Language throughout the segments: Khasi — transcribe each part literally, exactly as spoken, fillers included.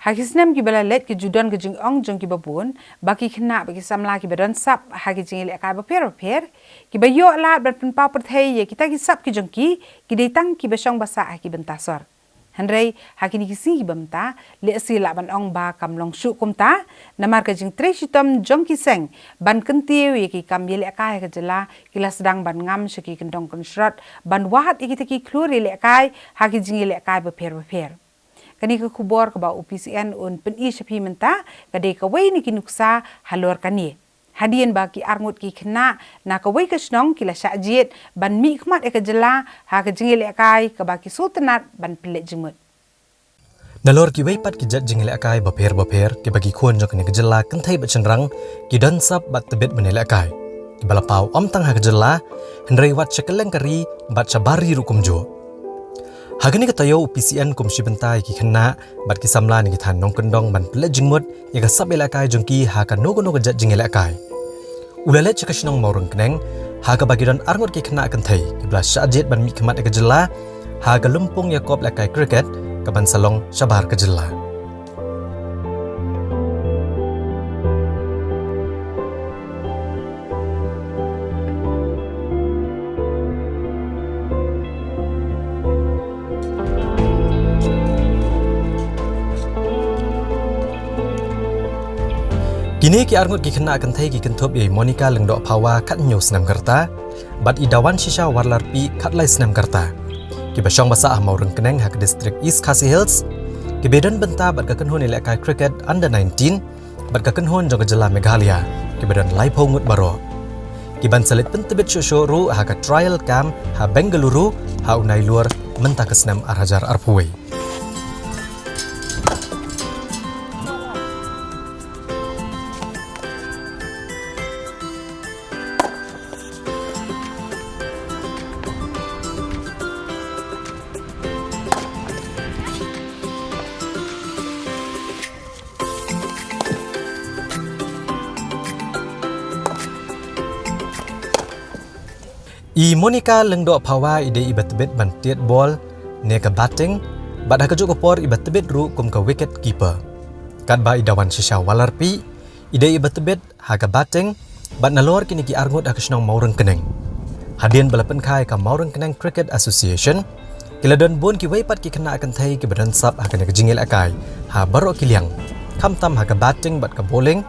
Ha ki snem kiba la leit ki ju don ka jingong jong kiba bun ba ki khynnah bad ki samla kiba don sap ha ki jingïalehkai bapher bapher kiba ïoh lad ban pynpaw pyrthei ïa kita ki sap ki jong ki, ki dei tang kiba shong ba sah ha ki bynta sor. Hynrei ha kine ki sngi kiba mynta, lehse lah ban ong ba kam long shuh kumta, namar ka jingtrei shitom jong ki seng ban kyntiew ïa ki kam ïalehkai ha ka jylla ki la sdang ban ngam sha ki kyndong kynshrot ban wad ïa kita ki khlur ïalehkai ha ki jingïalehkai bapher bapher. Kane ka khubor kaba u P C N un pyni sha phi mynta ka dei kawei na ki nuksa halor kane. Hadien ba ki arngut ki khynnah na kawei ka shnong ki la shah jied ban mihkhmat ïa ka jylla ha ka jingïalehkai kaba ki sngewtynnat ban pynleit jingmut. Nalor kiwei pat ki jait jingïalehkai bapher bapher kiba ki khun jong kane ka jylla kynthei bad shynrang ki don sap bad tbit ban ïalehkai, kiba la paw ym tang ha ka jylla hynrei wat sha kylleng ka ri bad shabar ri ruh kumjuh. Ha kane ka taïew u P C N kum shi bynta ïa ki khynnah bad ki samla na ki thaiñ nongkyndong ban pynleit jingmut ïa ka sap ïalehkai jong ki ha kano kano ka jait jingïalehkai. U la leit sha ka shnong Mawryngkneng ha kaba ki don arngut ki khynnah kynthei kiba la shah jied ban mihkhmat ïa ka jylla ha ka lympung ïakop lehkai cricket kaban sa long shabar ka jylla. Kine ki arngut ki khynnah kynthei ki kynthup ïa i Monica Lyngdoh Phawa khathynñiew snem ka rta bad i Dawanshisha Warlarpih khatlai snem ka rta, kiba shong ba sah ha Mawryngkneng ha ka district East Khasi Hills, kiba don bynta bad ka kynhun ïalehkai cricket under nineteen bad ka kynhun jong ka jylla Meghalaya, kiba don laiphew ngut baroh, kiban sa leit pyntbit shuh shuh ruh ha ka trial camp ha Bengaluru ha u Nailur mynta ka snem ar hajar arphew wei. I Monica Lyngdoh Phawa i dei iba tbit ban tied bol ne ka batting, bad ha kajuh ka por iba tbit ruh kum ka wicket keeper. Katba i Dawanshisha Warlarpih i dei iba tbit ha ka batting, bad nalor kine ki arngut ha ka shnong Mawryngkneng. Hadien ba la pynkha ïa ka Mawryngkneng Cricket Association, ki la don bun kiwei pat ki khynnah kynthei kiba don sap ha kane ka jingïalehkai ha baroh ki liang, khamtam ha ka batting bad ka bowling,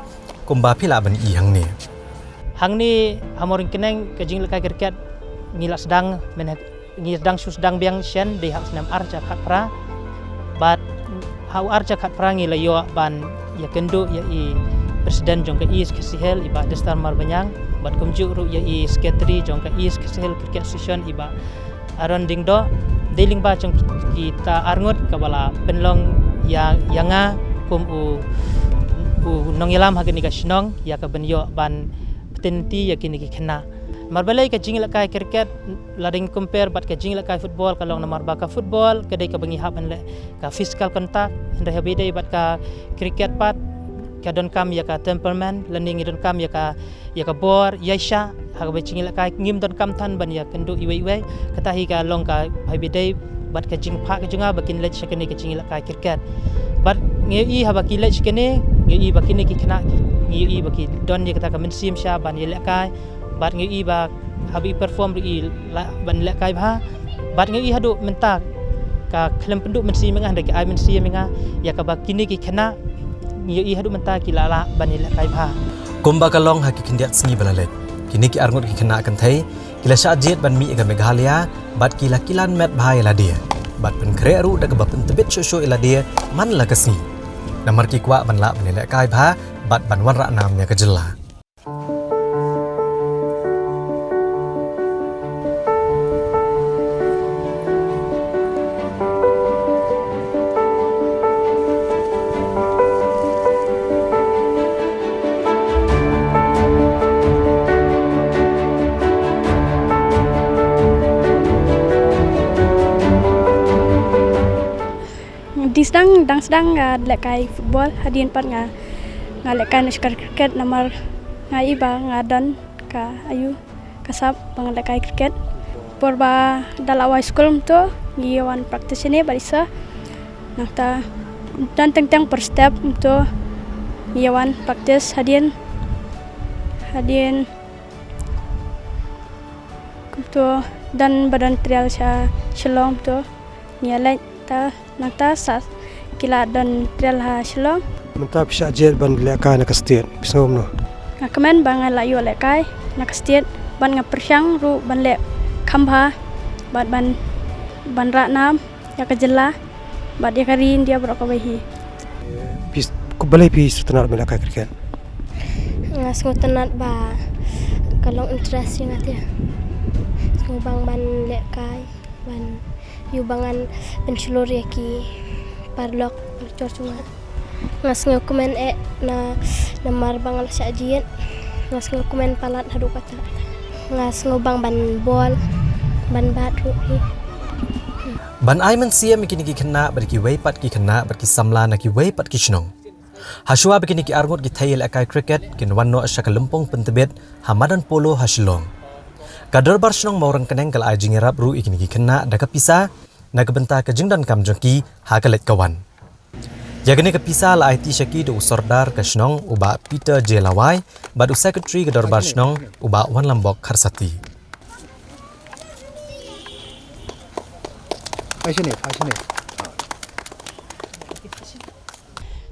kumba phi lah ban i hangne. Hangne ha Mawryngkneng ka jingïalehkai cricket ngi la sdang mynne, ngi sdang shu sdang biang shen dei ha u snem ar hajar khatphra. Bad ha u ar hajar khatphra ngi la ïoh ban ïakynduh ïa i president jong ka East Khasi Hills i Bah Dustar Marbaniang, bad kumjuh ruh ïa i secretary jong ka East Khasi Hills Cricket Association i Bah Aaron Diengdoh, dei lyngba jong kita arngut kaba la pynlong ïa, ïa nga kum u, u nongïalam ha kane ka shnong ïa kaban ïoh ban pynthikna ïa kine ki khynnah. Namar balei ka jingïalehkai cricket, lada ngi compare bad ka jingïalehkai football, ka long namar ba ka football ka dei kaba ngi hap ban leh ka physical contact, hynrei haba ïadei bad ka cricket pat ka donkam ïa ka temperament, lane ngi donkam ïa ka, ïa ka bor ïaishah ha kaba jingïalehkai, ngim donkam than ban ïakynduh iwei iwei. Kata hi ka long ka haba ïadei bad ka jingphah ka jong nga ba kin leit sha kane ka jingïalehkai cricket. Bad ngi ïohi haba ki leit sha kane, ngi ïohi ba kine ki khynnah, ngi ïohi ba ki don ïa kata ka mynsiem sha ban ïalehkai. Bad ngi ïohi ba haba i perform ruh i lah ban lehkai bha. Bad ngi ïohi haduh mynta ka khlem pynduh mynsiem ïa nga, hynrei ka ai mynsiem ïa nga ïa kaba kine ki khynnah, ngi ïohi haduh mynta ki la lah ban ïalehkai bha. Kumba ka long ha ki khyndiat sngi ba la leit, kine ki arngut ki khynnah kynthei ki la shah jied ban mih ïa ka Meghalaya bad ki la kilan met bha ïa lade bad pynkhreh ruh da kaba pyntbit shuh shuh ïa lade man la ka sngi, namar ki kwah ban lah ban ïalehkai bha bad ban wanrah nam ïa ka jylla. Dang sdang, dang sdang nga lehkai football, hadien pat nga, nga lehkai na shkar cricket namar nga i ba nga don ka ayu ka sap ba nga lehkai cricket. Por ba da la wai skul mynta ngi wan practice ne bad i sir. Nangta Don teng teng per step kumto. Ïa wan practice hadien. Hadien kumto don ba don trial sha Shillong kumto. Ïa leit ta nangta sa ki la don trial ha Shillong. Mynta phi shah jied ban lehkai na ka state, phi sngew kumno? Nga kmen ba nga la ïoh lehkai na ka state, bad nga pyrshang ruh ban leh kham bha, bad ban, ban rah nam ïa ka jylla bad ïa ka ri India baroh kawei hi. Phi, balei phi sngewtynnat ban lehkai cricket? Nga sngewtynnat ba ka long interest ïa nga te. Sngewbang ban lehkai, ban ïoh ba ngan pynshlur ïa ki paralok parajor jong nga. Nga sngewkmen eh na, namar ba nga la shah jied. Nga sngewkmen palat haduh katta. Nga sngewbang ban bol, ban bat ruh hi. Ban ai mynsiem ïa kine ki khynnah bad kiwei pat ki khynnah bad ki samla na kiwei pat ki shnong. Hashwa ba kine ki arngut ki thei lehkai cricket kin wan noh sha ka lympung pyntbit ha madan polo ha Shillong. Ka Dorbar Shnong Mawryngkneng ka la ai jingïarap ruh ïa kine ki khynnah da ka pisa na ka bynta ka jingdonkam jong ki ha ka leit ka wan. Ïa kane ka pisa la aiti sha ki da u Sordar ka shnong u Bah Peter J Lawai bad u Secretary ka Dorbar Shnong u Bah Wanlambok Kharsati.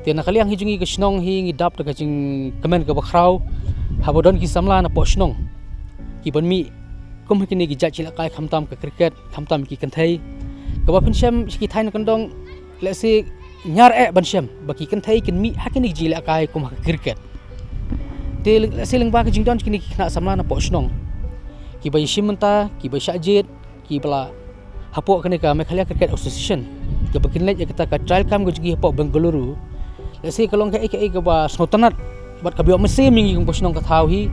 Te na ka liang hi jong ngi ka shnong hi ngi dap da ka jingkmen kaba khraw haba don ki samla napoh shnong ki ban mih kum ha kine ki jait jingïalehkai khamtam ka cricket khamtam ki kynthei. Kaba phin shem sha ki thaiñ na kyndong lehse ñiar eh ban shem ba ki kynthei kin mih ha kine ki jingïalehkai kum ha ka cricket. Te lehse lyngba ka jingdon kine ki khynnah samla napoh shnong kiba ïashim bynta, kiba shah jied, kiba la hapoh kane ka Meghalaya Cricket Association kaba kin leit ïa kata ka trial camp ka jong ki hapoh Bengaluru. Lehse ka long kaei kaei kaba sngewtynnat bad kaba ïoh mynsiem ïa ngi kum ka shnong ka thaw hi.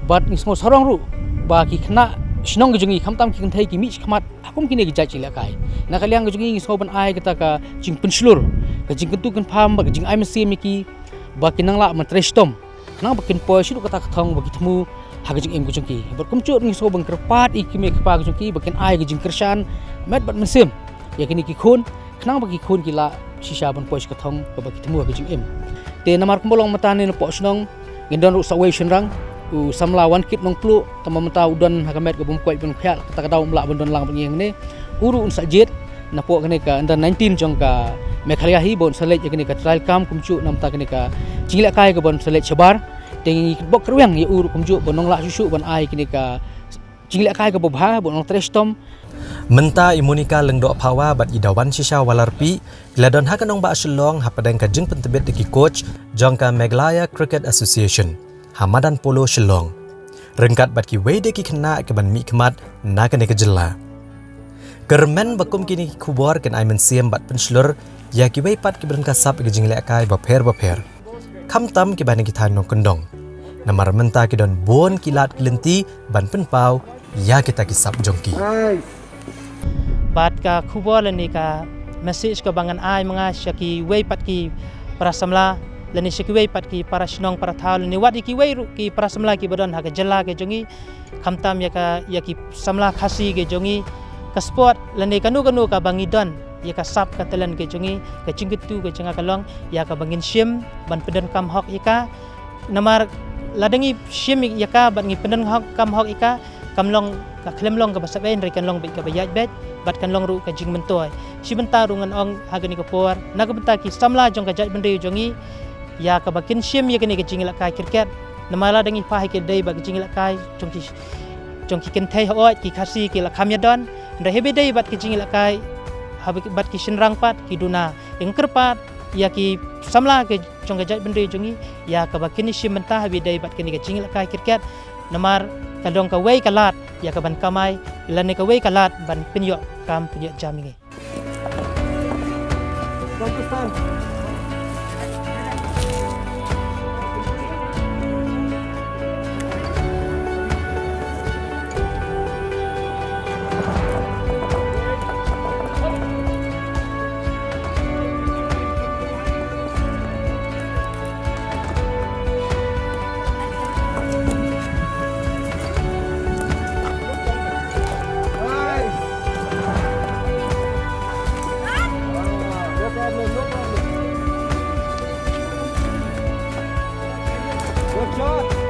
Bad ngi sngewsarong ruh ba ki khynnah shnong ka jong ngi khamtam ki kynthei ki mih shakhmat ha kum kine ki jait jingïalehkai. Na ka liang ka jong ngi ngi sngew ban ai kata ka jingpynshlur, ka jingkyntu kynpham bad ka jingai mynsiem ïa ki ba kin nang lah ban trei shitom khnang ba kin poi shaduh kata ka thong ba ki thmu ha ka jingim ka jong ki. Bad kumjuh ngi sngew ban kyrpad ïa ki kmie ki kpa ka jong ki ba kin ai ka jingkyrshan met bad mynsiem ïa kine ki khun khnang ba ki khun ki lah shisha ban poi sha ka thong kaba ki thmu ha ka jingim. Te namar kumba long mynta ne napoh shnong ngin don ruh sa uwei u shynrang, u samla Wankit Nongpluh, tangba mynta u don ha ka met kaba ym koit ban koit, kata ka daw ym lah ban don lang bad ngi hangne. U ruh un sa jied napoh kane ka under nineteen jong ka Meghalaya hi ba un sa leit ïa kane ka trial camp kumjuh na bynta kane ka jingïalehkai kaba un sa leit shabar. Te ngi bok kyrwiang ïa u ruh kumjuh ba un nang lah shuh shuh ban ai kane ka jingïalehkai kaba bha, ba un nang trei shitom. Mynta i Monica Lyngdoh Phawa bad i Dawanshisha Walarpi ki la don ha ka nongbah Shillong hapdeng ka jingpyntbit da ki coach jong ka Meghalaya Cricket Association ha madan polo Shillong, ryngkat bad kiwei de ki khynnah kiban mihkhmat na kane ka jylla. Kyrmen ba kum kine ki khubor kin ai mynsiem bad pynshlur ïa kiwei pat kiba don ka sap ïa ka jingïalehkai bapher bapher, khamtam kiba na ki thaiñ nongkyndong. Namar mynta ki don bun ki lad ki lynti ban pynpaw ïa kita ki sap jong ki. Bad ka khubor lane ka message kaba ngan ai ma nga sha kiwei pat ki para samla lane sha kiwei pat ki para shnong para thaw lane wat ïa kiwei ruh ki para samla kiba don ha ka jylla ka jong ngi, khamtam ïa ka, ïa ki samla Khasi ka jong ngi, ka sport lane kano kano kaba ngi don, ïa ka sap ka talent ka jong ngi, ka jingkyntu ka jong nga ka long ïa kaba ngin shim ban pyndonkam hok ïa ka. Namar lada ngi shim ïa ka bad ngi pyndonkam hok ïa ka, kam long, ka khlem long kaba sep ei, hynrei kan long beit kaba ïaid beit bad kan long ruh ka jingmyntoi. Shi bynta ruh ngan ong ha kane ka por na ka bynta ki samla jong ka jaitbynriew jong ngi, ïa kaba kin shim ïa kane ka jingïalehkai cricket. Namar lada ngi phah ha ki dei bad ka jingïalehkai jong ki, jong ki kynthei, hooid ki Khasi ki la kham ïadon, hynrei haba dei bad ka jingïalehkai, haba bad ki shynrang pat ki duna. Ïa nga kyrpad ïa ki samla ka jong ka jaitbynriew jong ngi ïa kaba kin ïashim bynta haba dei bad kane ka jingïalehkai cricket. Namar ka long kawei ka lad ïa kaban kamai lane kawei ka lad ban pynïoh kam pynïoh jam ïa ngi. Shot.